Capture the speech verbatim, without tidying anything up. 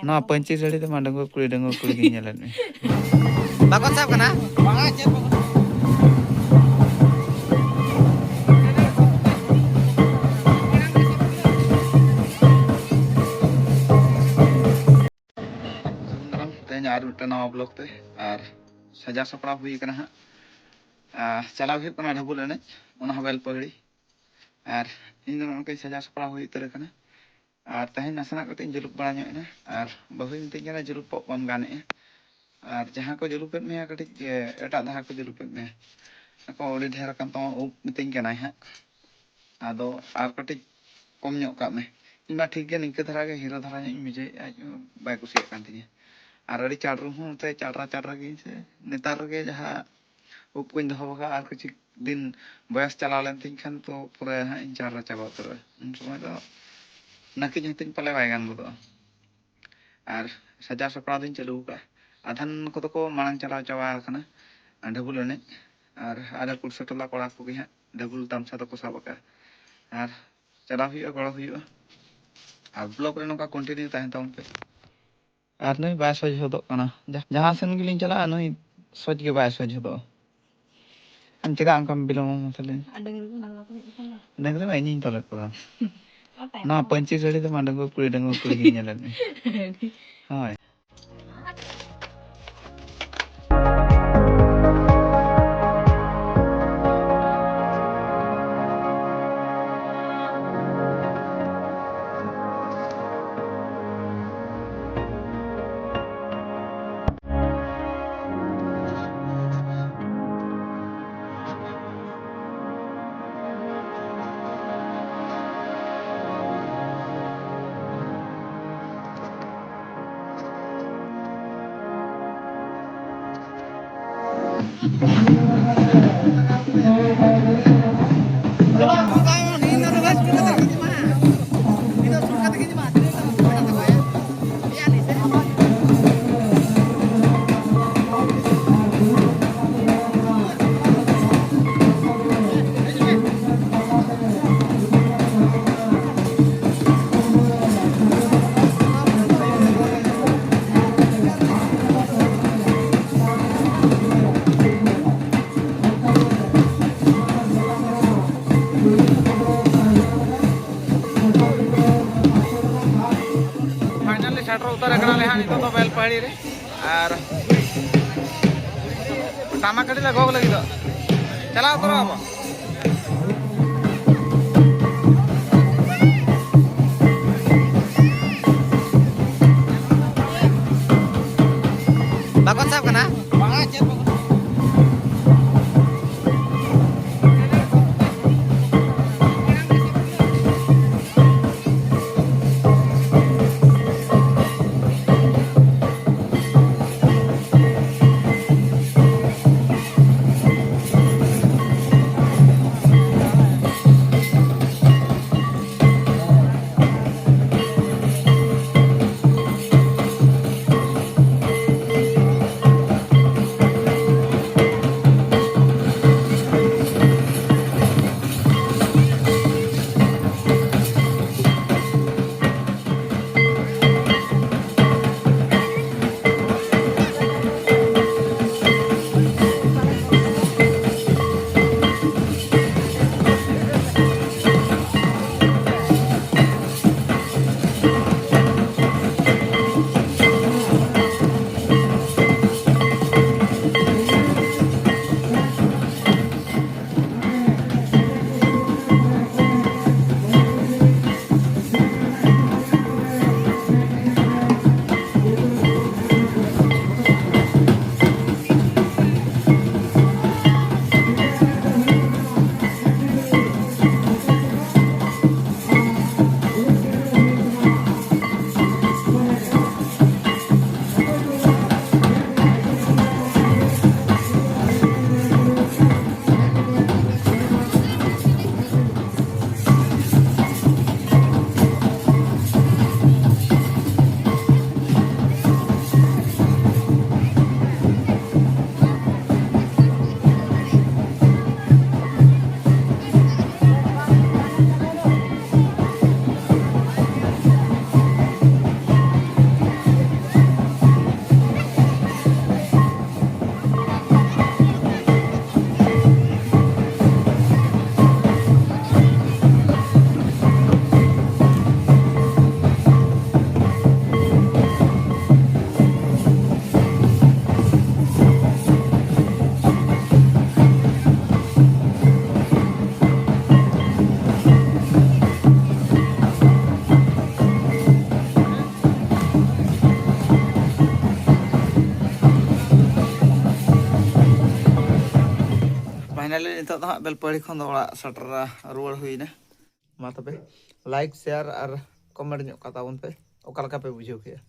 ᱱᱚᱣᱟ ᱯᱟᱹᱧᱪᱤ ᱥᱟᱹᱲᱤ ᱛᱮᱢᱟ ᱰᱟᱺᱜᱩᱣᱟᱹ ᱠᱩᱲᱤ, ᱰᱟᱺᱜᱩᱣᱟᱹ ᱠᱩᱲᱤ ᱜᱤᱧ ᱧᱮᱞᱮᱫ ᱢᱮ᱾ ᱵᱟᱠᱚ ᱥᱟᱵ ᱠᱟᱱᱟ? ᱛᱮᱦᱮᱧ ᱟᱨ ᱢᱤᱫᱴᱟᱝ ᱱᱟᱣᱟ ᱵᱞᱚᱜ ᱛᱮ, ᱟᱨ ᱥᱟᱡᱟᱣ ᱥᱟᱯᱲᱟᱣ ᱦᱩᱭ ᱠᱟᱱᱟ ᱦᱟᱸᱜ᱾ ᱟᱨ ᱪᱟᱞᱟᱣ ᱦᱩᱭᱩᱜ ᱠᱟᱱᱟ ᱰᱷᱟᱵᱩᱞ ᱮᱱᱮᱡ, ᱚᱱᱟ ᱦᱚᱸ ᱵᱮᱞᱯᱟᱹᱦᱲᱤ᱾ ᱟᱨ ᱤᱧ ᱫᱚ ᱱᱚᱜᱼᱚᱭ ᱥᱟᱡᱟᱣ ᱥᱟᱯᱲᱟᱣ ᱦᱩᱭ ᱩᱛᱟᱹᱨ ᱟᱠᱟᱱᱟ᱾ ᱟᱨ ᱛᱮᱦᱮᱧ ᱱᱟᱥᱮᱱᱟᱜ ᱠᱟᱹᱴᱤᱡ ᱤᱧ ᱡᱩᱞᱩᱯ ᱵᱟᱲᱟ ᱧᱚᱜ ᱮᱱᱟ, ᱟᱨ ᱵᱟᱹᱦᱩᱭ ᱢᱤᱛᱟᱹᱧ ᱠᱟᱱᱟ, "ᱡᱩᱞᱩᱯᱚᱜ ᱵᱟᱢ ᱜᱟᱱᱮᱜᱼᱟ?" ᱟᱨ ᱡᱟᱦᱟᱸ ᱠᱚ ᱡᱩᱞᱩᱯᱮᱫ ᱢᱮᱭᱟ ᱠᱟᱹᱴᱤᱡ, ᱮ, ᱮᱴᱟᱜ ᱫᱷᱟᱨᱟ ᱠᱚ ᱡᱩᱞᱩᱯᱮᱫ ᱢᱮᱭᱟ᱾ ᱟᱠᱚ ᱟᱹᱰᱤ ᱰᱷᱮᱨ ᱟᱠᱟᱱ ᱛᱟᱢᱟ ᱩᱵ, ᱢᱤᱛᱟᱹᱧ ᱠᱟᱱᱟᱭ ᱦᱟᱸᱜ᱾ ᱟᱫᱚ ᱟᱨ ᱠᱟᱹᱴᱤᱡ ᱠᱚᱢ ᱧᱚᱜ ᱠᱟᱜ ᱢᱮ᱾ ᱤᱧ ᱢᱟ ᱴᱷᱤᱠ ᱜᱮ ᱱᱤᱝᱠᱟᱹ ᱫᱷᱟᱨᱟ ᱜᱮ ᱦᱤᱨᱳ ᱫᱷᱟᱨᱟ ᱧᱚᱜ ᱤᱧ ᱵᱩᱡᱷᱟᱹᱣᱮᱫᱼᱟ, ᱟᱡ ᱦᱚᱸ ᱵᱟᱭ ᱠᱩᱥᱤᱭᱟᱜ ᱠᱟᱱ ᱛᱤᱧᱟᱹ᱾ ᱟᱨ ᱟᱹᱰᱤ ᱪᱟᱲᱨᱩ ᱦᱚᱸ ᱱᱚᱛᱮ ᱪᱟᱲᱨᱟ ᱪᱟᱲᱨᱟ ᱜᱮ ᱥᱮ ᱱᱮᱛᱟᱨ ᱨᱮᱜᱮ ᱡᱟᱦᱟᱸ ᱩᱵ ᱠᱚᱧ ᱫᱚᱦᱚ ᱟᱠᱟᱫᱼᱟ, ᱟᱨ ᱠᱤᱪᱷᱩ ᱫᱤᱱ ᱵᱚᱭᱮᱥ ᱪᱟᱞᱟᱣ ᱞᱮᱱ ᱛᱤᱧ ᱠᱷᱟᱱ ᱛᱚ ᱯᱩᱨᱟᱹ ᱦᱟᱸᱜ ᱤᱧ ᱪᱟᱲᱨᱟ ᱪᱟᱵᱟ ᱩᱛᱟᱹᱨᱚᱜᱼᱟ᱾ ᱩᱱ ᱥᱚᱢᱚᱭ ᱫᱚ ᱱᱟᱹᱠᱤᱡ ᱦᱚᱸᱛᱤᱧ ᱯᱟᱞᱮ ᱵᱟᱭ ᱜᱟᱱ ᱜᱚᱫᱚᱜᱼᱟ᱾ ᱟᱨ ᱥᱟᱡᱟᱣ ᱥᱟᱯᱲᱟᱣ ᱫᱚᱧ ᱪᱟᱹᱞᱩ ᱟᱠᱟᱫᱼᱟ᱾ ᱟᱫᱷᱟᱱ ᱠᱚᱫᱚ ᱠᱚ ᱢᱟᱲᱟᱝ ᱪᱟᱞᱟᱣ ᱪᱟᱵᱟ ᱟᱠᱟᱱᱟ ᱰᱷᱟᱹᱵᱩᱞ ᱮᱱᱮᱡ, ᱟᱨ ᱟᱞᱮ ᱯᱩᱲᱥᱟ ᱴᱚᱞᱟ ᱠᱚᱲᱟ ᱠᱚᱜᱮ ᱦᱟᱸᱜ ᱰᱷᱟᱹᱵᱩᱞ ᱛᱟᱢᱥᱟ ᱫᱚᱠᱚ ᱥᱟᱵ ᱟᱠᱟᱫᱼᱟ᱾ ᱟᱨ ᱪᱟᱞᱟᱣ ᱦᱩᱭᱩᱜᱼᱟ, ᱜᱚᱲᱚ ᱦᱩᱭᱩᱜᱼᱟ᱾ ᱟᱨ ᱵᱞᱚᱜ ᱨᱮ ᱱᱚᱝᱠᱟ ᱠᱚᱱᱴᱤᱱᱤᱭᱩ ᱛᱟᱦᱮᱱ ᱛᱟᱵᱚᱱ ᱯᱮ᱾ ᱟᱨ ᱱᱩᱭ ᱵᱟᱭ ᱥᱚᱡᱽ ᱦᱚᱫᱚᱜ ᱠᱟᱱᱟ, ᱡᱟ-, ᱡᱟᱦᱟᱸ ᱥᱮᱱ ᱜᱮᱞᱤᱧ ᱪᱟᱞᱟᱜᱼᱟ, ᱱᱩᱭ ᱥᱚᱡᱽ ᱜᱮ ᱵᱟᱭ ᱥᱚᱡᱽ ᱦᱚᱫᱚᱜᱼᱟ᱾ ᱟᱢ ᱪᱮᱫᱟᱜ ᱚᱱᱠᱟᱢ ᱵᱤᱞᱚᱢᱟ ᱢᱟᱥᱮ ᱞᱟᱹᱭ ᱢᱮ? ᱟᱨ ᱰᱟᱹᱝᱨᱤ ᱠᱚ ᱰᱟᱝᱨᱟ ᱠᱚ ᱦᱮᱡ ᱟᱠᱟᱱᱟ᱾ ᱰᱟᱹᱝᱨᱤ ᱢᱟ ᱤᱧᱤᱧ ᱛᱚᱞᱮᱫ ᱠᱚᱣᱟ᱾ ᱟᱨ ᱛᱟᱭᱚᱢ ᱱᱚᱣᱟ ᱠᱷᱚᱱ ᱯᱟᱹᱧᱪᱤ ᱥᱟᱹᱲᱤ ᱛᱮᱢᱟ ᱰᱟᱺᱜᱩᱣᱟᱹ ᱠᱩᱲᱤ, ᱰᱟᱺᱜᱩᱣᱟᱹ ᱠᱩᱲᱤ ᱜᱤᱧ ᱧᱮᱞᱮᱫ ᱢᱮ᱾ ᱦᱳᱭ᱾ ᱥᱮᱴᱮᱨ ᱩᱛᱟᱹᱨ ᱟᱠᱟᱱᱟᱞᱮ ᱦᱟᱸᱜ ᱱᱤᱛᱚᱜ ᱫᱚ ᱵᱮᱞᱯᱟᱦᱟᱲᱤ ᱨᱮ᱾ ᱟᱨ ᱴᱟᱢᱟᱠ ᱠᱟᱹᱴᱤᱡ ᱞᱮ ᱜᱚᱜ ᱞᱟᱹᱜᱤᱫᱚᱜ᱾ ᱪᱟᱞᱟᱣ ᱩᱛᱟᱹᱨᱚᱜ ᱟᱵᱚ᱾ ᱵᱟᱠᱚ ᱥᱟᱵ ᱠᱟᱱᱟ? ᱵᱟᱝᱟ, ᱪᱮᱫ ᱵᱟᱠᱚ ᱯᱷᱟᱭᱱᱟᱞᱤ ᱱᱤᱛᱚᱜ ᱫᱚ ᱦᱟᱸᱜ ᱵᱮᱞᱯᱟᱦᱟᱲᱤ ᱠᱷᱚᱱ ᱫᱚ ᱚᱲᱟᱜ ᱥᱮᱴᱮᱨ ᱨᱩᱣᱟᱹᱲ ᱦᱩᱭᱱᱟ᱾ ᱢᱟ ᱛᱚᱵᱮ ᱞᱟᱭᱤᱠ, ᱥᱮᱭᱟᱨ ᱟᱨ ᱠᱚᱢᱮᱱᱴ ᱧᱚᱜ ᱠᱟᱜ ᱛᱟᱵᱚᱱ ᱯᱮ, ᱚᱠᱟ ᱞᱮᱠᱟ ᱯᱮ ᱵᱩᱡᱷᱟᱹᱣ ᱠᱮᱜᱼᱟ᱾